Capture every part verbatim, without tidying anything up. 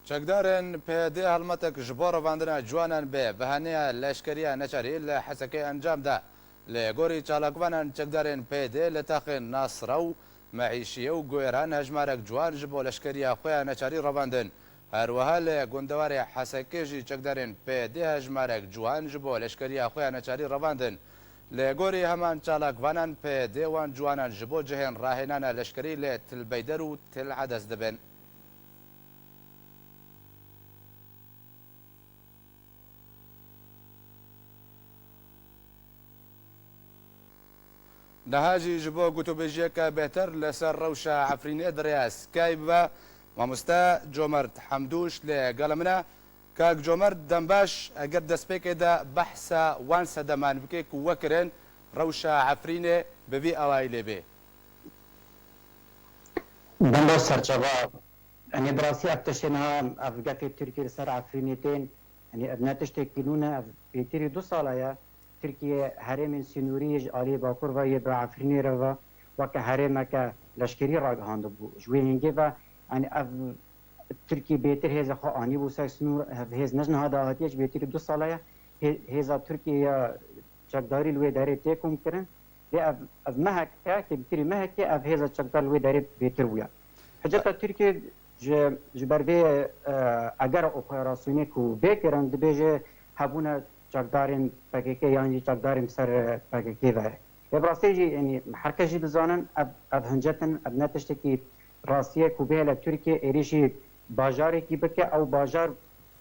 Çekdarên P Y D helmetek ji bo revandina ciwanan bi behaneya leşkeriya neçarî li Hesekê encam da. Li gorî çalakvanan, çekdarên P Y D li taxên Nasra û Meîşiyê û Goyeran hejmarek ciwan ji bo leşkeriya xwe ya neçarî revandin. Her wiha li gundewarê Hesekê jî çekdarên P Y D hejmarek ciwan ji bo leşkeriya xwe ya neçarî revandin. Li gorî heman çalakvanan, P Y D wan ciwanan ji bo cihên rahênana leşkerî li Til Beyder û Til Edes dibin. Niha jî ji bo gotûbêjiyeke bêhtir li ser rewşa Efrînê di rêya Skype ve mamoste Comerd Hemdûş li gel min e. Kak Comerd, dem baş, eger destpêkê de behsa wan sedeman bike ku we kirin rewşa Efrînê bi vî awayî lê bê. Dem baş serçava. Yanî bi rastî ev tiştê niha, ev gefê Tirkiyê li ser Efrînê tên, yanî ev ne tiştekî nû ne, ev pêtirî du sala ye. Tirkiye herêmên sînorî yê ji aliyê Bakur ve yê bi Efrînê re ve weke herêmeke leşkerî ragihandibû. Ji wê hêngê ve, yanî ev Tirkiye bêtir hêza xwe anîbû ser sînor, ev hêz ne ji niha de hatiye, ji bêtirî du sala ye. Hê-, hêza Tirkiye ya çekdarî li wê derê tê komkirin. Lê ev, ev meheke, kêmtirî mehekê ev hêza çekdar li wê derê bêtir bûye. Hiceta Tirkiye ji, ji ber vê, e, egera operasyonê ku bê kirin, dibêje hebûna çekdarên P K K yan jî çekdarên ser P K K ve. Lê bi rastî jî, yanî her kes jî dizanin ev, ev hincet in, ev ne tiştekî rastî ye ku bihêle Tirkiye êrîşî bajarekî bike, ew bajar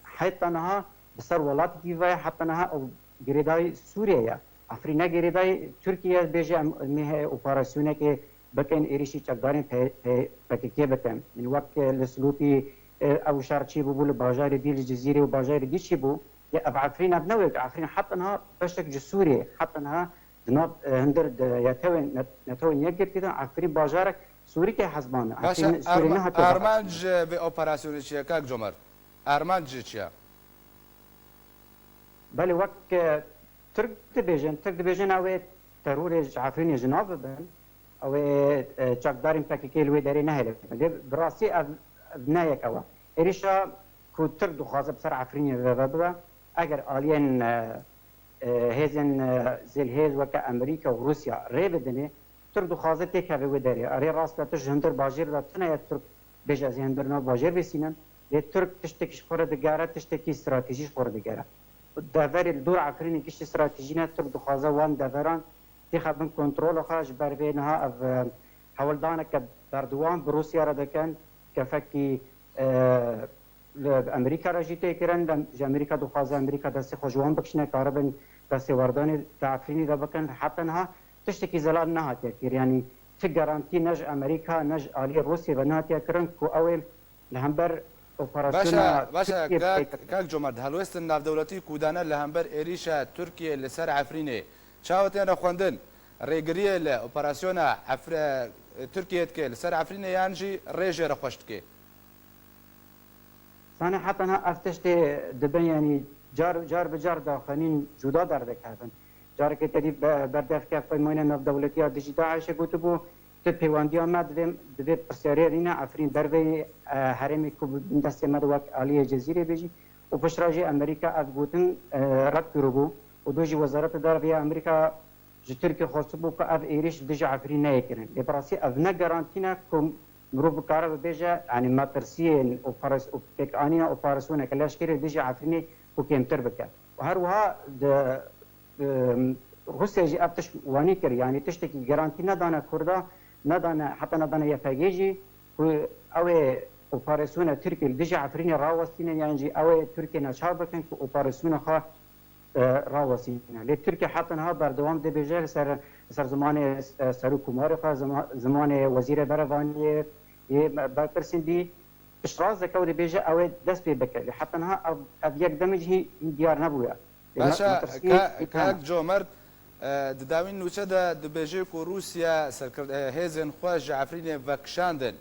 heta niha bi ser welatekî ve, heta niha ew girêdayî Sûriye ye. Efrîn ne girêdayî Tirkiye ye, bêje em, em ê operasyonekê bikin, êrîşî çekdarên P-, P-, P K K bikin. Yanî wek, e, li Silopî, e, ew şer çêbûbû, li bajarê dî, li Cizîrê û bajarê dî çêbû. Ya ev Efrîn ev ne wê, Efrîn heta niha beşek ji Sûriyê, heta niha di nav, e, hundir di Netewên, Net-, Netewên Yekgirtî de Efrîn bajarek Sûrî tê hesbandin. Baş e, Efrîn Sûrî arma-, nehatiye armanc vê operasyonê çi ye, kak Comerd? Armanc jî çi ye? Belê, wek, e, Tirk dibêjin, Tirk dibêjin ew ê terorê ji Efrînê ji nav bibin, ew ê, e, çekdarên P K K li wê derê nehêlin. Lê bi rastî ev, ev ne yek ew e. Êrîşa ku Tirk dixwaze bi ser Efrînê ve, ve bibe, eger aliyên, e, e, hêzên, e, zêlhêz weke Amerîka û Rûsya rê bidinê, Tirk dixwaze têkeve wê derê. Erê rast e, tu ji hundir bajêr de tune ye Tirk bêje ez ê hundir nav bajêr bêsînim. Lê Tirk tiştekî ji xwe re digere, tiştekî stratejî ji xwe re digere. Deverê li dor Efrînê giştî stratejî ne, Tirk dixwaze wan deveran têxe bin kontrola xwe, ji ber vê niha ev, e, hewldaneke berdewam bi Rûsya re dikin, kefekî, e, li Amerîka re jî tê kirin, dem-, ji Amerîka dixwaze Amerîka destê xwe ji wan bikişîne, karibin destêwerdanê di Efrînê de bikin. Heta niha tiştekî zelal nehatiye kir. Yanî ti garantî ne ji Amerîka ne ji aliyê Rûsya ve nehatiye kirin ku ew ê li hember operasyona Baş e, baş e, Tirkiyê kak, bike. Kak Comerd, helwêstin navdewletî ku dane li hember êrîşa Tirkiyê li ser Efrînê çawa têne xwendin? Rêgiriyê li operasyona Efr-, Tirkiyê dike li ser Efrînê yan jî rê jê re xweş dike? Zanî heta niha ev tiştê dibin, yanî car, car bi car daxuyanîn cuda derdikevin. Carekê te dî be-, berdevke peymanê navdewletî ya dijî DAIŞê gotibû, tu pêwendiya me divê, divê pirsiyarê rîne Efrîn derveyî, e, herêmê ku bi bin destê me de wek aliyê Cezîrê bêjî û piştre jî Amerîka ev gotin, e, red kiribû û dû jî Wezareta Derve ya Amerîka ji Tirkiyê xwestibû ku ev êrîş li dijî Efrîn neyê kirin. Lê bi rastî ev ne garantî ne ku mirov bikare bibêje, yanî metirsiyên operas-, pêkanîna operasyoneke leşkerî li dijî Efrînê ku kêmtir bike. Û her wiha di, em, Rûsya jî ev tişt wanî kir, yanî tiştekî garantî nedane Kurda, nedane, heta nedane Y P G jî ku ew ê operasyona Tirkiyê li dijî Efrînê rawestîne yan jî ew ê Tirkiye neçav bikin ku operasyona xwe e, rawestîne. Lê Tirkiye heta niha berdewam dibêje li ser, li ser zimanê, e, serokkomarê xwe, zima-, zimanê wezîrê berevaniyê yê berpirsên dî piştrast dike û dibêje ew ê dest pê bike. Lê heta niha ev, ev yek demê jî hîn diyar nebûye. Lê Baş e, me-, metirsiyê ka-, hîn hene. Kak Comerd, e, di dawîn nûçe de dibêje ku Rûsya serkir-, e, hêzên xwe ji Efrînê vekişandin.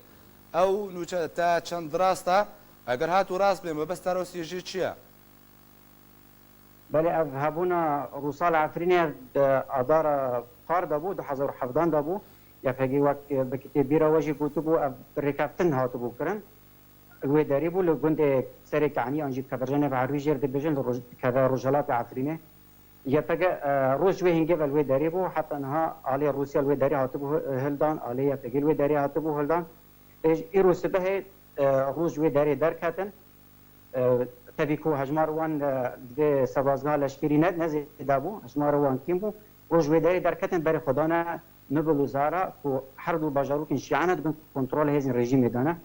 Ew nûçe ta çend rast e? Eger hat û rast bê, mebesta Rûsya jî çi ye? Belê, ev hebûna Rûsal Efrînê ev di adara par de bû, du hezar û hevdan de bû. Y P G wek, e, belkî tê bîra we jî gotibû, ev bi rêkeftin hatibû kirin. li wê derê bû, li gundê Serê Kanî an jî Keverjenê ve herwî jêr dibêjin, li roj-, keve rojhelatê Efrînê. Y P G, e, roj ji wê hingê ve li wê derê bû, heta niha alê Rûsya li wê derê hatibû hi-, hildan, alê Y P G li wê derê hatibû hildan. Ê, îro sibehê, e, roj ji wê derê derketin. E, tevî ku hejmar wan, e, di vê serbazgeha leşkerî ne, ne zêde bû, hejmara wan kêm bû. Roj wê derê derketin berê xwe dane Nubul û Zara ku her du bajarokên şîane di bin kontrola hêzên rejîmê de ne.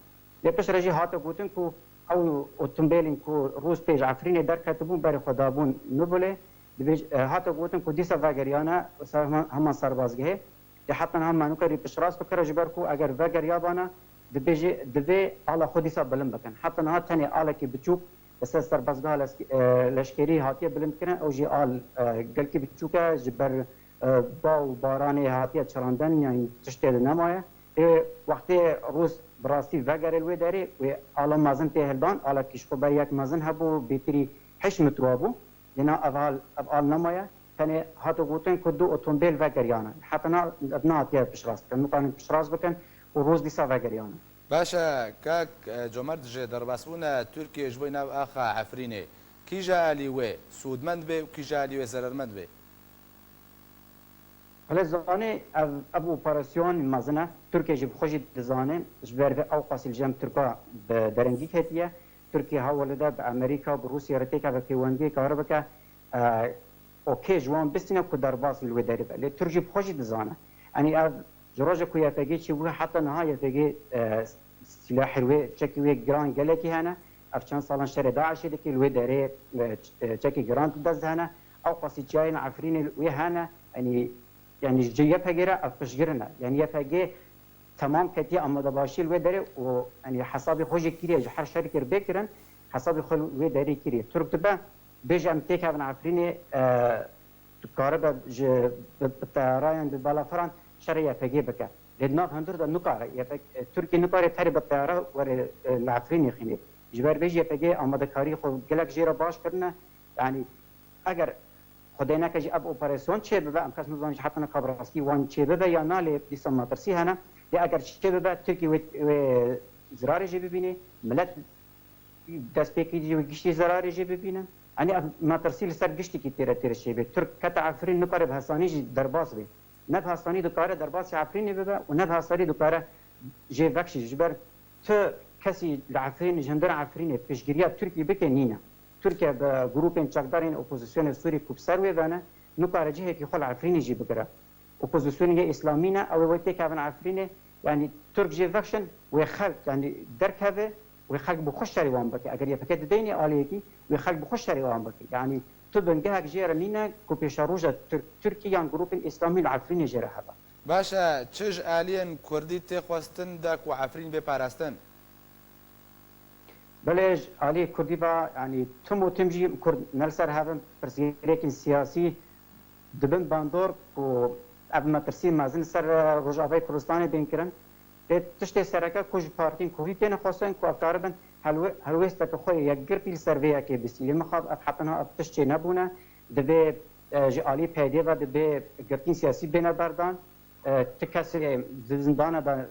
Lê piştre jî hate gotin ku ew otombêlên ku rûspê ji Efrînê derketibûn berê xwe dabûn Nubulê. Dibêj-, e, hate gotin ku dîsa vegeriyane ser heman, heman serbazgehê. Lê heta niha me nikarî piştrast bikire, ji ber ku eger vegeriyabana, dibêje, divê ala xwe dîsa bilind bikin. Heta niha tenê alekî biçûk li ser serbazgeha lesk-, e, leşkerî hatiye bilindkirin, ew jî al, e, gelkî biçûk e, ji ber, e, ba û baranê hatiye çirandin, yanî tiştê li nemaye. Ê wextê Rûs bi rastî vegere li wê derê, wê ala mezin tê hildan, alekî ji xwe ber yek mezin hebû, bêtirî heşt metro bû. Lê na ev hal, ev al nemaye. Tenê hate gotin ku du otombêl vegeriyane. Heta na, ev nehatiye piştrast kirin. Nikarin piştrast bikin û Rûs dîsa vegeriyane. Baş e, kak, e, Comert, ji derbasbûna Tirkiyê ji bo nav axa Efrînê, kîja alî wê sûdmend bê û kîja alî wê zerermend bê? Belê zanî, ev, ev operasyon mezin e. Tirkiye jî bi xwe jî dizane, ji ber vê ewqasî li cem Tirka bi derengî ketiye. Tirkiye hewlide bi Amerîka, bi Rûsya re têkeve pêwendiyê kar bike, e, okê ji wan bistîne ku derbas li wê derê be. Lê Tirk jî bi xwe jî dizane. Yanî ev ji roja ku Y P G çêbû heta niha Y P G, e, sîlahê wê, çekî wê giran gelekî hene. Ev çend salan şerê DAIŞê dike, li wê derê, e, ç-, e, çekî giran di dest de hene. Ewqasî çiyayên Efrînê wê hene. Yanî, yanî ji Y P G re ev piştgirine. Yanî Y P G temam ketiye amadebaşî li wê derê û, yanî, hesabê xwe jî kiriye, ji her şerî kir bê kirin, hesabê xwe li wê derê kiriye. Tirk dibe, bêje em têkevin Efrînê, e, dikaribe ji, bi, bi teyaran, bi balafiran şerê Y P G bike. Lê di nav hundir de nikare. Y P G, Tirkî nikare terê bi teyara were, e, li Efrînê xînê. Ji ber vê jî Y P G amadekarî xwe gelek jê re baş kirine. Yanî eger Xwedê neke jî ev operasyon çêbibe, em kes nizanin jî heta niha bi rastî wan çêbibe ya na, lê dîsa metirsî hene. Lê eger çêbibe, Tirkî wê, wê zirarê jê bibîne, milet destpêkê jî wê giştî zirarê jê bibîne. Yanî ev metirsî li ser giştîkî têre têre çêbê. Tirk kete Efrîn nikare bi hesanî jî derbas bê. Ne bi hesanî dikare derbasî Efrînê bibe û ne bi hesanî dikare jê vekşî. Ji ber tu kesî li Efrîn, ji hundir Efrînê piştgiriya Tirkî bike nîne. Tirkiye bi grûpên çekdarên opozîsyonê Sûrî ku bi ser wê ve ne, nikare cihekî xwe li Efrînê jî bigire. Opozîsyonê yê îslamî ne, ew ê wê têkevin Efrînê, yanî Tirk jê vekşin, wê xelk, yanî derkeve, wê xelk bi xwe şerê wan bike. Eger Y P G dideynê aliyekî, wê xelk bi xwe şerê wan bike. Yanî tu bingehek jê re nîne ku pêşeroja Tirk, Tirkî yan grûpên îslamî li Efrînê jê re hebe. Baş e, çi ji aliyên Kurdî tê xwestin de ku Efrîn bê parastin? Belê, ji aliyê Kurdî ve, yanî tim û tim jî Kurd ne li ser hev in, pirsgirêkên siyasî dibin bandor ku ev metirsiyên mezin li ser, e, Rojavayê Kurdistanê bên kirin. Lê tiştê sereke ku ji partiyên Kurdî têne xwestin ku ev karibin helwe-, helwêsteke xwe yê yekgirtî li ser vê yekê bistî. Lê mixab ev heta niha ev tişt çênebûne. Divê, e, ji alî P Y D'ê ve divê girtiyên siyasî bêne berdan. E, ti kesê di zindana de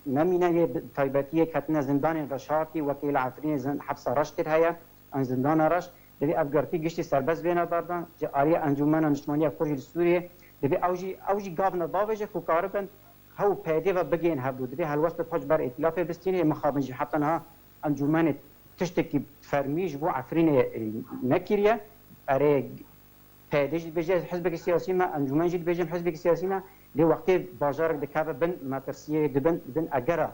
nemîne, yê bi taybetî yê ketine zindanên reşartî, wekî li Efrînê zin-, hepsa Reştê heye, an zindana Reş. Divê ev girtî giştî serbest bêne berdan. Ji alî Encûmena Niştimaniya Kurd jî li Sûriyê divê ew jî, ew jî gavna bavêje ku karibin hew P Y D'ê ve bigihên hevdû. Divê helwestek xwe ji ber îtîlafê bistîne, yê mixabin jî heta niha encûmenê tiştekî fermî ji bo Efrînê, e, nekiriye. Erê, P Y D jî dibêje hizbekî siyasî me, encûmen jî dibêjin hizbekî siyasî me. Lê wextê bajarek dikeve bin metirsiyê, dibin, dibin egera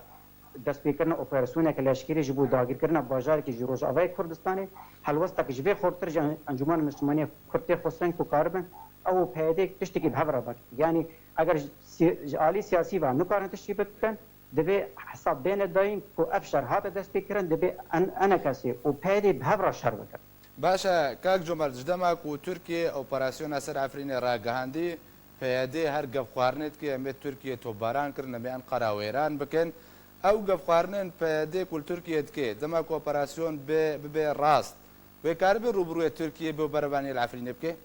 destpêkirina operasyoneke leşkerî ji bo dagirkirina bajarekî ji Rojavayê Kurdistanê, helwestek ji vê xurtir ji Encûmena Niştimanî ya Kurd tê xwestin ku karibin ew û P Y D tiştekî bi hev re vekin. Yanî eger ji, si-, ji alî siyasî ve nikarin tiştî bikin, divê hesab bêne dayîn ku ev şer hate destpêkirin, divê en-, enekesê û P Y D bi hev re şer bikin. Baş e, kak Comert, ji dema ku Tirkiye operasyona ser Efrînê ragihandî, P Y D her gevxwarinê dike, em ê Tirkiye topbaran kirin, em ê Enqera wêran bikin. Ew gevxwarinên P Y D ku li Tirkiye dike, dema ku operasyon bê, bibe rast, wê karibe rûbirûyê Tirkiye bê û berevaniyê li Efrînê bike?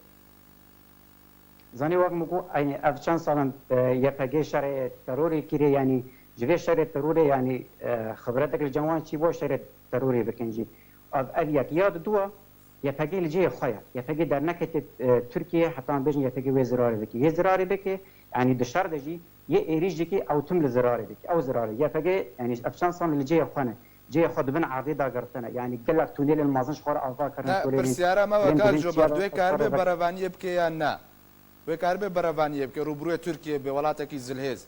Zanî wek min got, eynî ev çend salan, e, Y P G şerê terorê kiriye, yanî ji vê şerê terorê, yanî, e, xibretek li cem wan çî bû, şerê terorê bikin jî. Ev, ev yek. Ya di dua, Y P G li cihê xwe ye. Y P G dernekete, e, Tirkiye, heta em bêjin Y P G wê zirarê bike. Yê zirarê bike, yanî di şer de jî yê êrîş dike, ew tim li zirarê dike. Ew zirarê. Y P G, yanî ev çend sal li cihê xwe ne. Cihê xwe di bin erdê de girtine. Yanî gelek tunelên mezin ji xwe re ava kirin, Ne, kurê rîn. Pirsiyara me Rên wekar dibin Comer, çiya duyê karibe berevaniyê bike ya ne? Wê karibe berevaniyê bike, rûbirûyê Tirkiye be, welatekî zilhêz.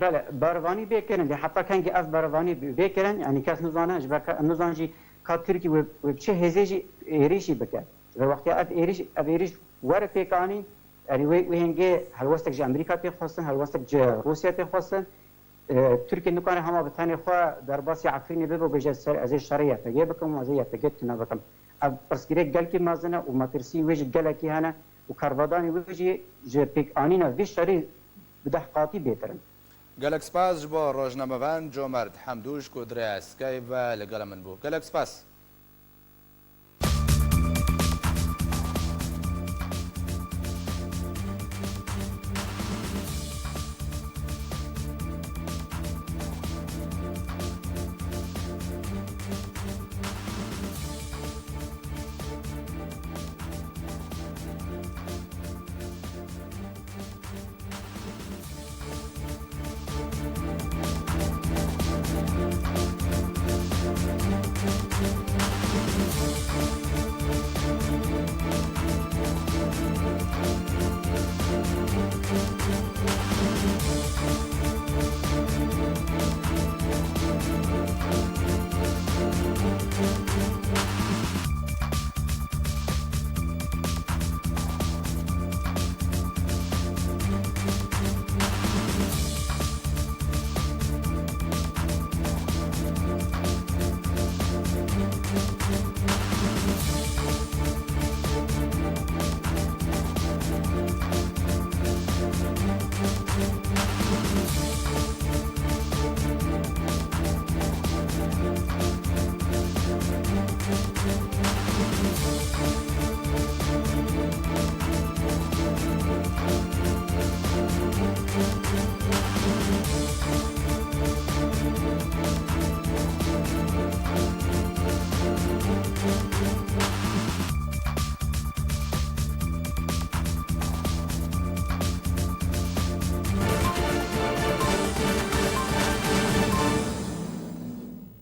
Bele, berevanî bê kirin, lê heta kengî ev berevanî bê kirin, yanî kes nizane, ji ber ke nizan jî ka Tirkî wê, wê bi çi hêzê jî êrîşî bike. Ji ber wextê ev êrîş, ev êrîş were pêkanî, yanî wê, wê hingê helwestek ji Amerîka tê xwestin, helwestek ji Rûsya tê xwestin. E, Tirkiye nikare hema bi tenê xwe derbasî Efrînê bibe û bêje ser ez ê şerê Y P G bikim û ez ê Y P G tune bikim. Ev pirsgirêk gelkî mezin e û metirsî wê jî gelekî hene û kervadanê wê jî ji pêkanîna vî şerî bi deh qatî bêtir in. Gelek spas ji bo rojnamevan Comerd Hemdû ji ku di rêya Skype ve li gel min bû. Gelek spas.